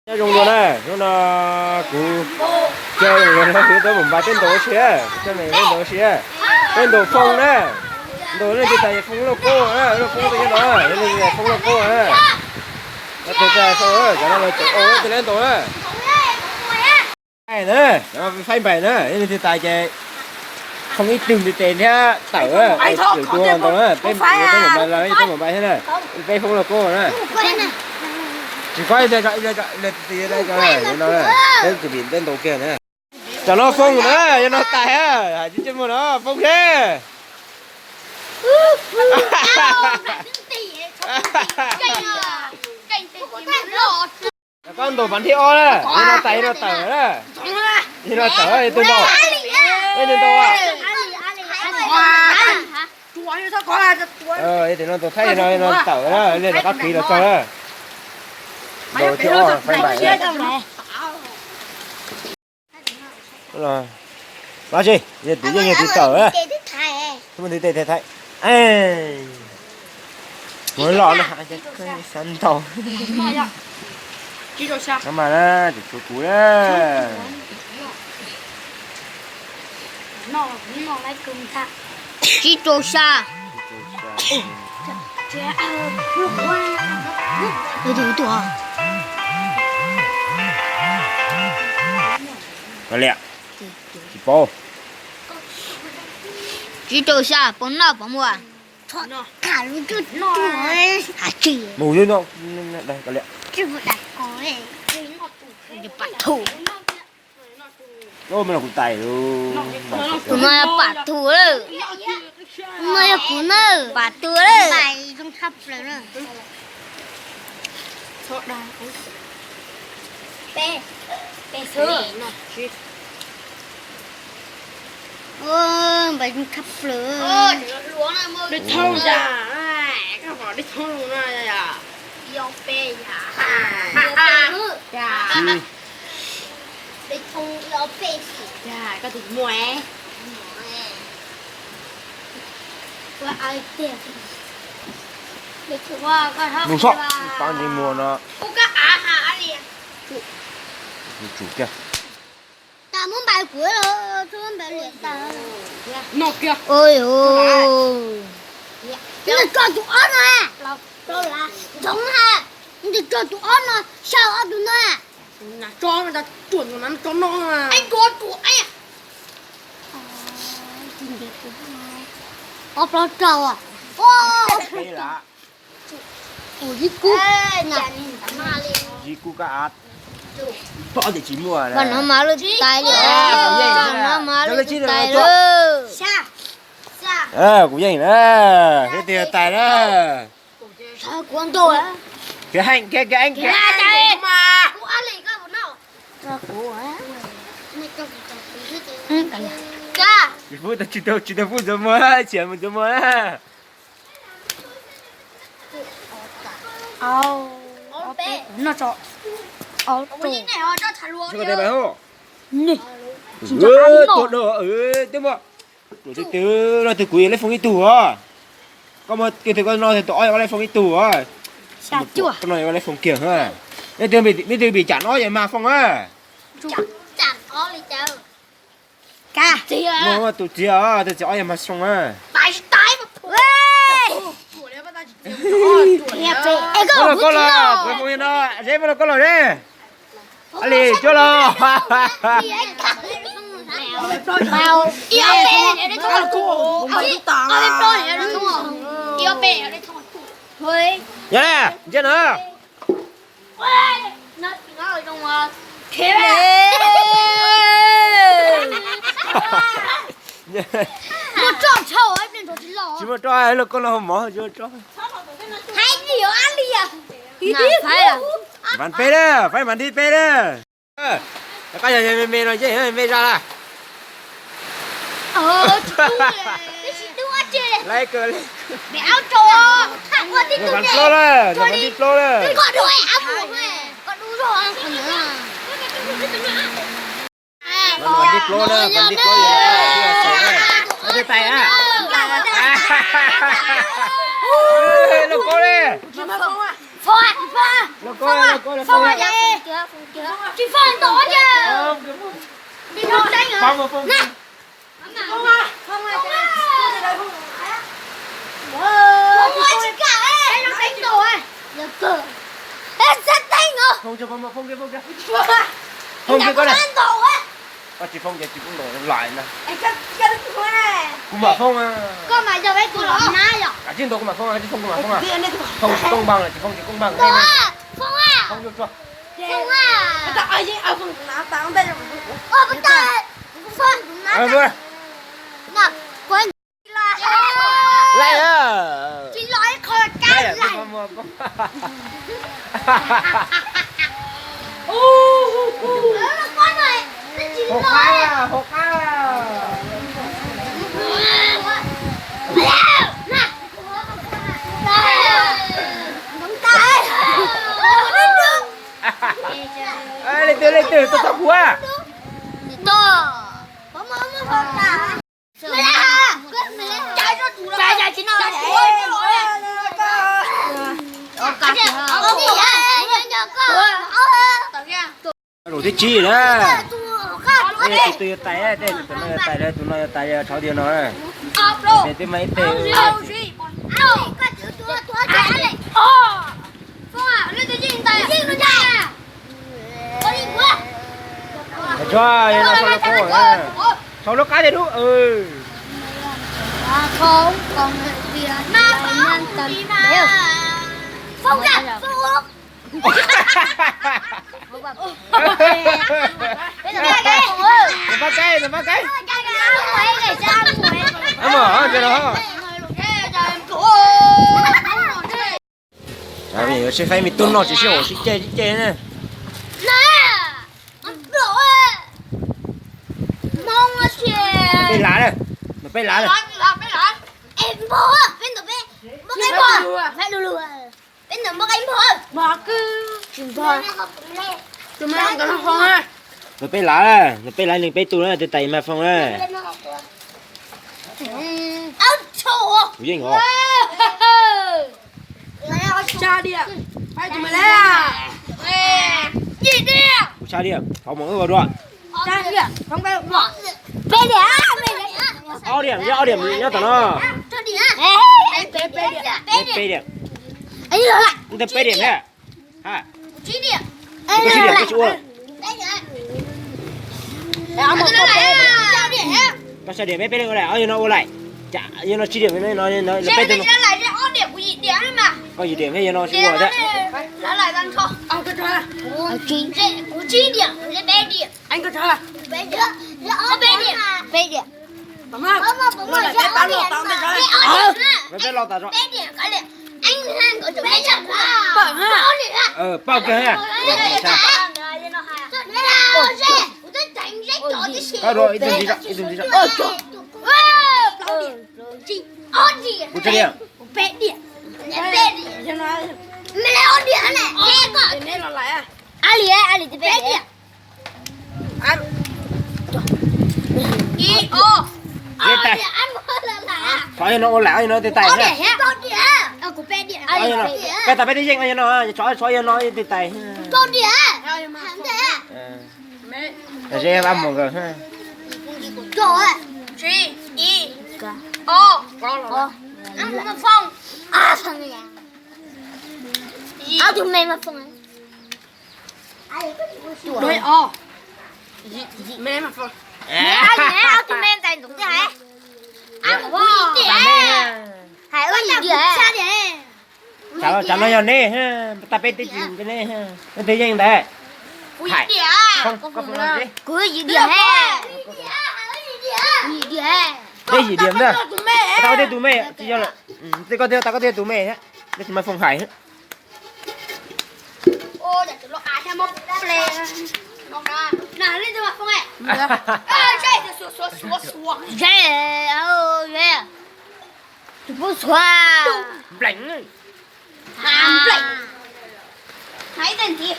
Nyob zoo dua na, hnub no kuv coj los mus npaj tej ntaus ua si, kuv coj los ntaus ua si, tej ntaus foo na, ntaus leej twg tas ces foo lauj kaub, lauj kaub tej nyob no, leej twg tas foo lauj kaub na, cov no los tseem ua tej ntaus na. Faib na, faib npaim na, leej twg tas ces foo ib tug ntiv tes thiab tawm, lwm tus ntaus na, peb mam npaj, peb mam npaj thiab na, peb foo lauj kaub na. Tsis paub, peb tus vim peb ntaus kiag na. Cov no foo na, yog no tais, hais tsis muaj no foo thiab. Koj ntaus pas thib ob na, yog no tais, yog no tawm na, yog no tawm, yog tus ntaus, yog tus ntaus. Yog tus no ntaus thaib no, yog no tawm na, li rov qab qiv los txog na. Ntaus thib ob, faib npaim. Los tsis, yog tus yeej yog tus tawm na. Muaj ntiv tes thaij, mus los no, xav ntaus. No mas na, tseem tshuav kuv na. Tsib rau xya. Kav liam, tsis paub. Tsib rau xya, pov noj pov muag. Mus, kav liam. Pam thu. Ua me los kuv tais lawm. Tus no yog pam thu lawm. Tus no yog kuv na. Pam thu lawm. Npaim zoo tshaj plaws. Dej thoob cas, koj pom dej thoob zoo no yom? Dej thoob, cas koj tus muaj. Mus sob, pab ntsis muag no. Mus tsum kiag. Tas muab npais kuv los, muab npais liam tas. Oi, nws tso tus ob no, ntsoov ha, nws tso tus ob no, xyaw ob tug no. Ob plaub rau. Ib kub, ib kub kab av. Pab tias tsis muaj. Pab no mas lwj tais li, pab no mas lwj tais lawm. Kuv yeej na, thiab tiag tais na. Kiag heej, kiag, kiag heej, kiag. Tsis pub, tsis tau, tsis tau pub ntxuav muag, tsis mus ntxuav muag na. Twb muaj, twb muaj, twb kuv yog lej foom ib tug os. Koj muaj kiag twg koj noj, tus ob yog koj lej foom ib tug os. Koj no yog koj lej foom kiag. Nej twb pim cam no yog mag foom na. Muaj tus txiv os, tus txiv ob yog mag foom na. Muab los koj los, kuv foom no, Zeb muab los koj los Zeb. Ab li cuab los. Yog na, ntsia na. Tsis muaj roj, loj koj los hau mov tsis muaj roj. Faib peb na, faib mas nti peb na. Koj yog me me no yeej me zaj lawm. Laiv kawg li. Mas nti plaub lawm, mas nti plaub lawm. Mas nti plaub na, mas nti plaub, tais na. Loj koj li. Foom, Foom, Foom, Foom, tsis Foom ntaus ces. Tsis Foom teeb os. Foom tsis kam, Foom tsis kam. Foom tsis kam. Koj tsis Foom ces tsis pub ntaus lawm na. Kuv mam Foom. Koj mas yog peb tus los nab yom. Kav tsij ntaus kuv mam Foom, kav tsij Foom kuv mam Foom. Foom tsis koom npaas lawm, tsis Foom tsis koom npaas. Foom, Foom, Foom. Laij, tsis los ib qho kab laij. Hauv qab, hauv qab. Leej twg, leej twg tuaj txog kuv a? Zaum thib tsib na. Tus twg yuav tais, tus no yuav tais, tus no yuav tais, tshov diav no. Ces twb mas ib teg. Tso, yog no sau lub qab, sau lub qab tiag dub. Nws pab kaib, nws pab kaib. Sib faib me tub no tsis sib haum sib ceg sib ceg na. Peb lav na, peb lav na. Nws peb lav, nws peb lav, nws peb tus na, tus tais mas Foom na. Kuv yeej os. Kuv tshaj diam, qhov mus wb ua dua. Ob diam, ob diam nyob tom no. Peb diam. Peb diam thiab. Kuv tsis ua. Koj tshaj diam, peb peb leeg ua lawm, ob yawg no ua lawm. Yawg no tsib diam, peb tus no. Koj yim diam thiab, yawg no tsis ua thiab. Peb los tas tso. Pauj kawg. Koj dua ib tug ntxiv tso, ib tug ntxiv tso. Kuv tshaj diam. Tso yawg no ua lawm, yawg no tais tais. Peb tas peb twb yeej, yawg no, tso yawg no tais tais. Zeb ab mus nkawd. Ob tug me mas Foom. Ob tug me ntxais ntxoov tiag. Hais ua yim diam. Tsam no yog neb, tag peb twb tsis neb, neb twb yeej ntawd. Kuv yim diam. Yim diam. Neb yim diam ntag. Tag koj twb tus me, tsis yog lawm. Koj twb, tag koj twb tus me thiab, neb tsis mas Foom hais. Tus pub xuav. Npleem. Npleem. Hais ib teg ntxiv.